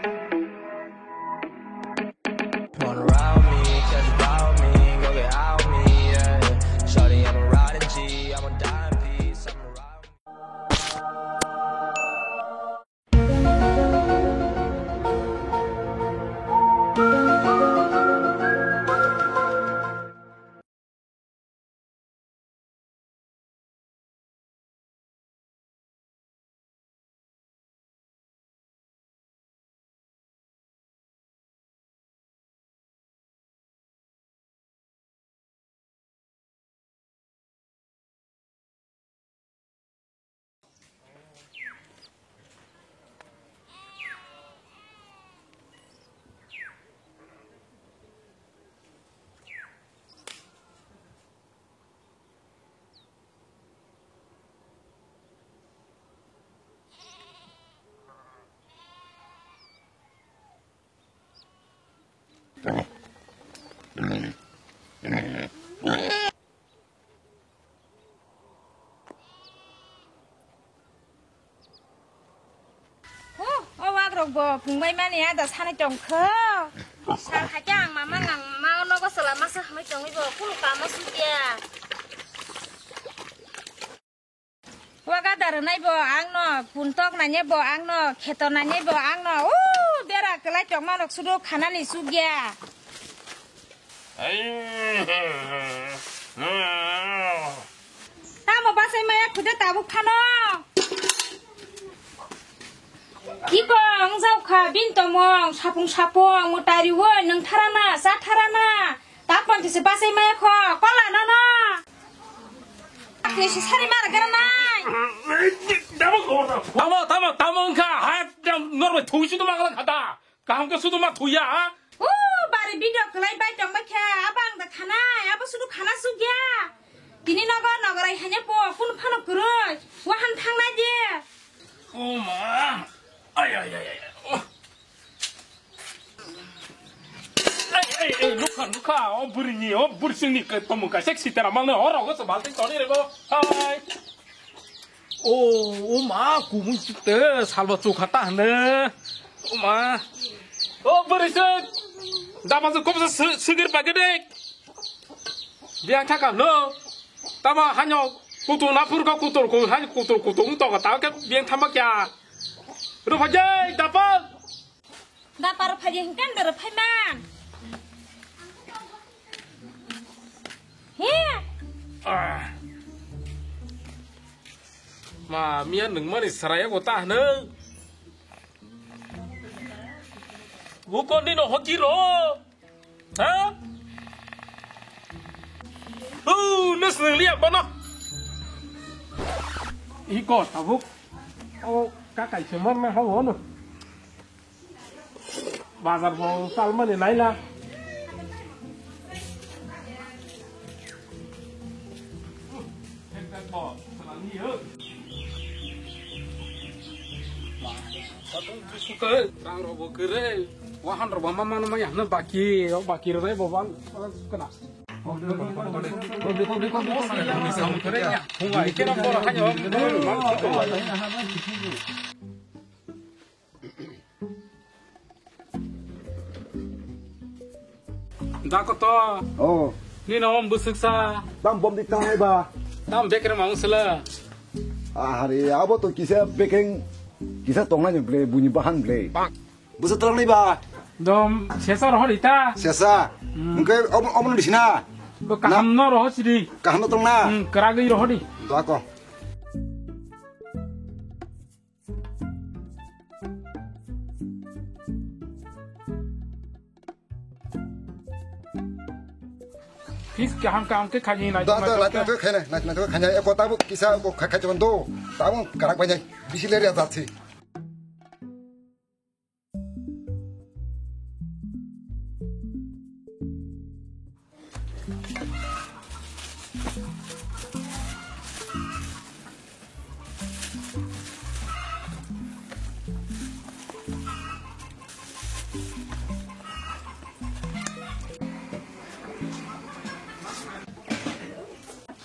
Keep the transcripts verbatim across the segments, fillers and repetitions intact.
Wanna ride with me, catch a vibe with me, go get high with me, yeah. Shawty, I'm a riding G, I'm a dying piece, I'm a ride. Huh, o wagrok bo phungbai mani ada sanai tongkho. Sal hakhe ang mama nang ma nogo chwla masa hamai tongwi bo kunu kamo sukya. Waga darwnai bo angno, puntok nainai bo angno, kheto nainai bo angno, o bera kwlai tongma rok sudo khanani sukya. Tamo bachai maya khude tabuk phano. Iko wngjaukha bini tomong sapung sapung mwtari o nwng tharana cha tharana. Tapon tise bachai maya kho kola nono. Kesi sari mar garanai. Tamo tamo tamo wngkha ha norbai thuisu to magala khata. Kaham khe sudu ma thuya, ha? O, bari video kwlai bai tong bai khe, abo ang da khanai, abo sudu khana sukya. Tini nogo nogorai hanya po, kun phano kwrwi, wahan thangnai de. O ma. Ai, ai, ai, ai. O. Ai, ai, ai, nukha, nukha, o bwrwini, o bwrwsingni ke-, tomung kaisa sitera mangno, o rogo se balti toni rego. Hai. O, o ma, kubun chukte, salba chukha ta hne. O ma. O, bwrwi se, dama se kobsa se-, segir pagede. Biang thaka no. Tama hanyo kutung na phurka kutung ko, hanyo kutung kutung to ka ta ke biang thama kya. Ro phajai, dapal. Dapar phai hingkan dor phai man. He. Ah. Ma, mia nung mani saraya ko ta hne. Buko ni no hoki ro. Ha? Uh, nus nung liya bono. Iko tabuk. O kakai semon na hawo no. Bazar bo salmani naila. Rang rok bo kwrwi, wahan rok bo ma mano maya hwnwi baki, o baki rwbai bo bang, bang kana. Da koto. Oh. Nini om bwswksa. Tam bom di tangai ba. Tam bekreng mang sela. Ahari, abo to kisa bekreng, kisa tongnai ni ble, buni bahan ble. Bwsa tolong ni ba. Dom, sesa rohor ita. Sesa. Hmm. Engke om, om ni sina. Bo kaham no roho sidi. Kaham no tolong na. Hmm, keragwi roho di. Da ko. Fis kaham kaham khe khaini nai. Da, da, lai to khaina, nai, nai to khaina. Eko tabo kisa ko khai, khai to do. Tabo karak bai nai. Bisi le ria jatsi.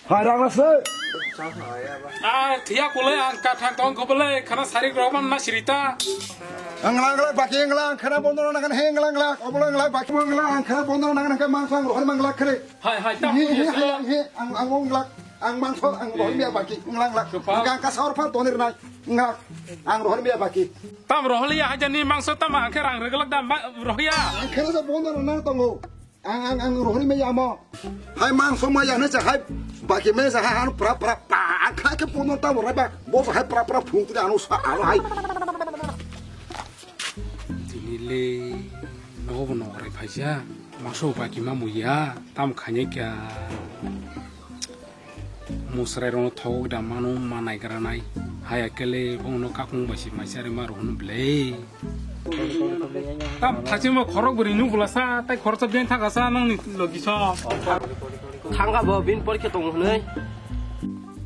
Hai, rang rasa. Ah, thiya kulai ang kathang tong kobole khana sarik roman na sirita. Ang lang lang baki ang lang khana bondo na kan he ang lang lang obo lang lang baki ang lang khana bondo na kan ke mangso ang rohor mang lang khare. Hai, hai, tam he he punya hai sila. He ang ang ang lang ang mangso ang rohor mia baki ang lang lang. Supa. Ang ka saur pha tonir nai ang lang ang rohor mia baki. Tam rohor ya haja ni mangso tam ang khe rang reglak da ma-, rohor ya. Ang khana sa bondo na tongo. Ang, ang, ang rohori me yamo. Hai mangso ma ya ne sa hai. Baki me sa hai anu pra pra pa. Ang khai ke puno ta mo ba. Bo sa hai pra pra phung tu anu sa anu hai. Tini le no bo no rai phaisa. Mangso baki ma mu ya. Tam khanye kya. Musrai rokno thogok da mano ma naigranai. Haya kele bono kakung bai se maisa rima rok hwnwi belai. Tam thachima khorok bwrwi nung bwlasa tai khoroksa beng thaka sa nongni logi so. Thangka bo bin porikhe tongo hwnwi.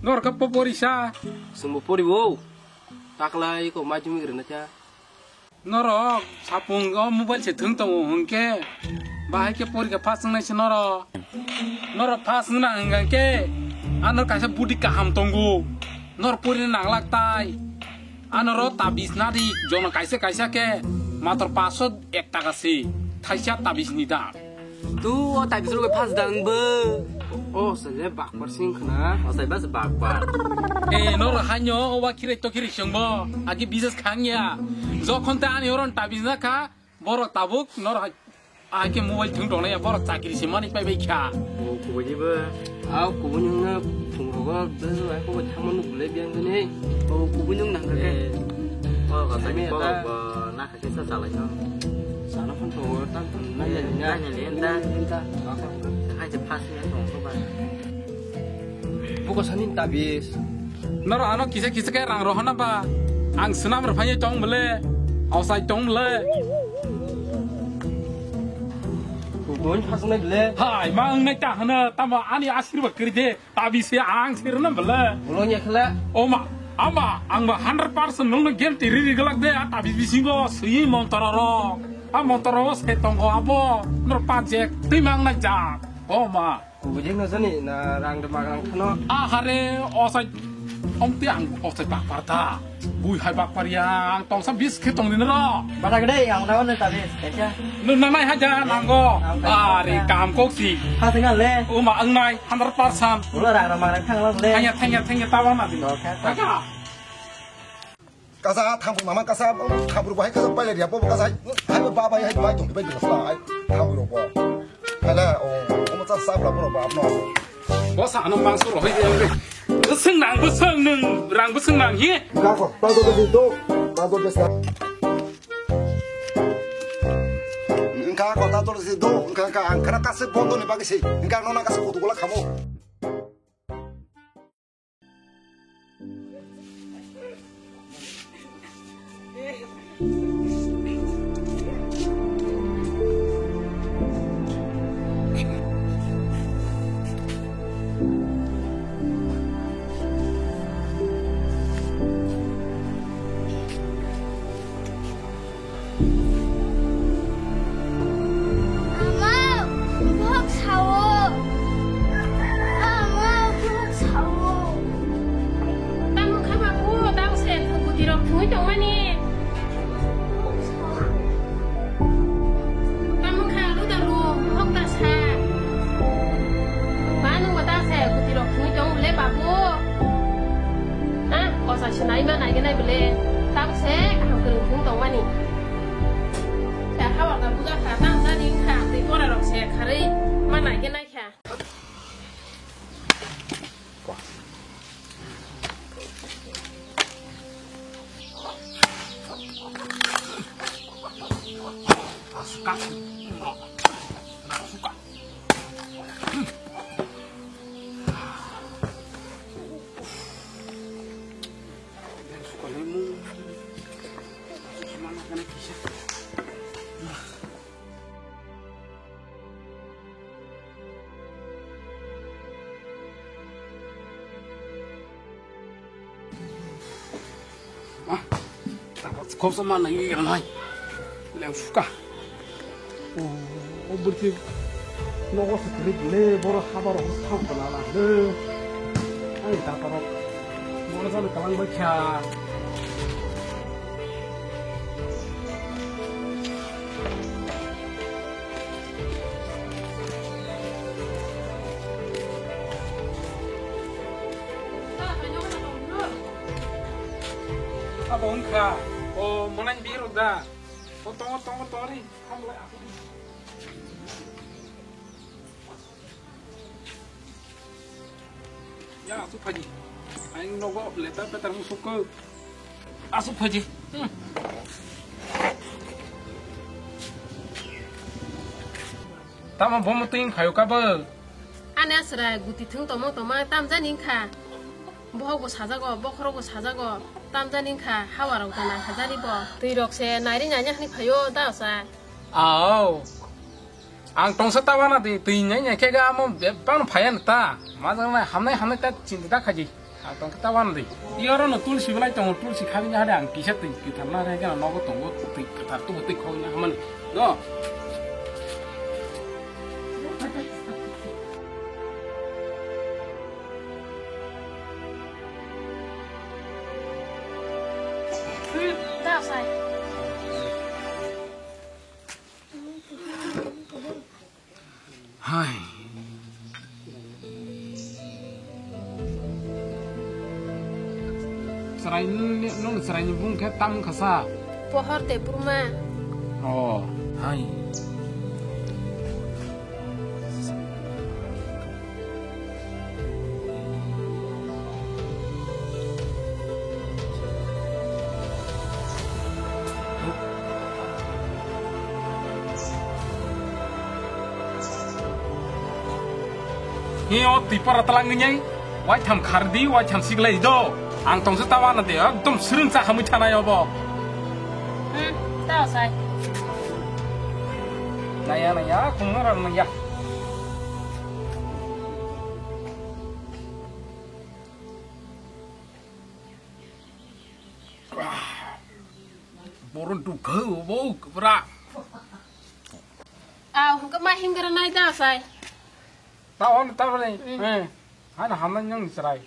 Norokhe po porisa. Chwngbo poribo. Taklai ko majumik rwna cha. Norok sapung o mobile se thwng tongo hwnkhe, bahai khe porikha pass wngnai se norok. Norok pass wngna hwnkha khe, ano kaisa budi kaham tongo. Norok porina nanglak tai. Ano ro tabis nadi, jono kaisa kaisa khe, matwr paanch sho ek taka se, thaisa tabis ni dam. Tu o tai bisur bai phas dang bo. O sele bakpar sing khna. O sai bas bakpar. Eh, nor hanyo o wa khirai to khirai sengbo. Agi business khang ya. Jokhon ta ani oron tabis na kha. Borok tabuk nor ha-, ake mobile thung tong ya borok chakri se mani pai bai kha. O kubuni bo. Au kubuni na thung rogo. Ko thamon gule biang ni. O kubuni nang kha. Eh. O ka sani ko na. Kisa salai no. Sana pun to tan tan nanya nanya. Nanya ni enta. Enta. Hai je pas ni tong ko ba. Buko sanin tabis. Noro ano kisa kisa ke rang rohana ba. Ang senam rok phai tong bele. Ausai tong bele. Buko ni pas ni bele. Hai mang nai ta hana tamo ani asirba kri de. Tabis se ang sirna bele. Ulo nya khala. Oma, ama, ang ba hundred percent nungno guarantee riri galak de, a tabis bisingo sui montoro ro. A montoro ro se tongo abo, nor pajek, timang na jak. Oma. Kubujing no sani, na rang de magrang khano. Ahare, osai, omti ang osai bakpar ta. Bui hai bakpar ya, ang tongsa bis khe tong din ro. Bata gede, ang na wane tabis, kaisa. Nung nanai haja nango. Ang tabis. Ari kam kok si. Ha singa le. Oma ang nai. Hundred percent. Ulo rang rang mangrang thang lang le. Thangya, thangya, thangya, tabang na dino. Okay. Thangya. Kasa thangbu mama kasa thangbu bahai kasa paile dia bo kasa hai ba ba hai bai tong bai kasa hai thangbu ro bo. Hala o o mo sa sa bla bo ba no. Bo sa ano mangso ro hai dia. Bwswng nang bwswng nung rang bwswng nang hi. Ka ko ta do do do ta do do sa. Engka kota tol si do, engka, engka, ang kena kasih bondo ni bagi si, engka nona kasih kutu gula kamu. Ama, bohok sao. Ama, bohok sao. Tamo kha babu, tamo se buti rok thungwi tongmani. Tamo kha lu da lu, bohok da sa. Ba nung ba ta se buti rok thungwi tong le babu. Ah, kosa sinai ma nai nai bele. Tamo se kaham kwrwng thung tongmani. Kha hawa ka buga kha, tang jani kha, tei bora rok se kharwi ma nai khe nai kha. Ah, takut kau sama nang iya nai. Leng suka. Oh, oh, berarti nongol sekali le, boro habar hos tau kenal lah le. Ai, tak parok. Boro sana kalang baca. Wngkha. O, manai birok da. O, tongo, tongo, tongo ri. Hamlai, asuk. Ya, asuk phaji. Aing nogo letar petar wng sukko. Asuk phaji. Hmm. Tamo bomo twi phayo kabo. Ani aswrai guti thwng tongma tongma tamjani wngkha. Bohok bo sajago, bokhorok bo sajago, tamjani wngkha, hawarok da nangkha jani bo. Twi rok se nairi naina hwnwi phaio da osa. Ao. Ang tongsa ta wana di, twi nai nai khe ga amo bebak no phaya ta. Ma jang nai hamnai hamnai ta chinta da khaji. Ang tongsa ta wana di. Yoro no tulsi belai tongo, tulsi khabi na hade ang kisa twi kwthar na re ga nogo tongo, twi kwthar tu twi khoi na hamani. Do. Hmm, da sai. Hai. Chwraini, nung chwraini bung khe tam wngkha sa? Pohor tei purma. Oh, hai. He o tipara talang ni nyai, wai tham khardi, wai tham siglai do. Ang tongsa tawa na de, ekdom srwng cha hamwi thanai obo. Hmm, ta sai. Naya, naya, khungno ran naya. Boron dukha obo, bra. Ah, hwnkhe ma himgra nai ta sai. Ta on, ta bani. Mm. Eh, hana hamna nyang chrai.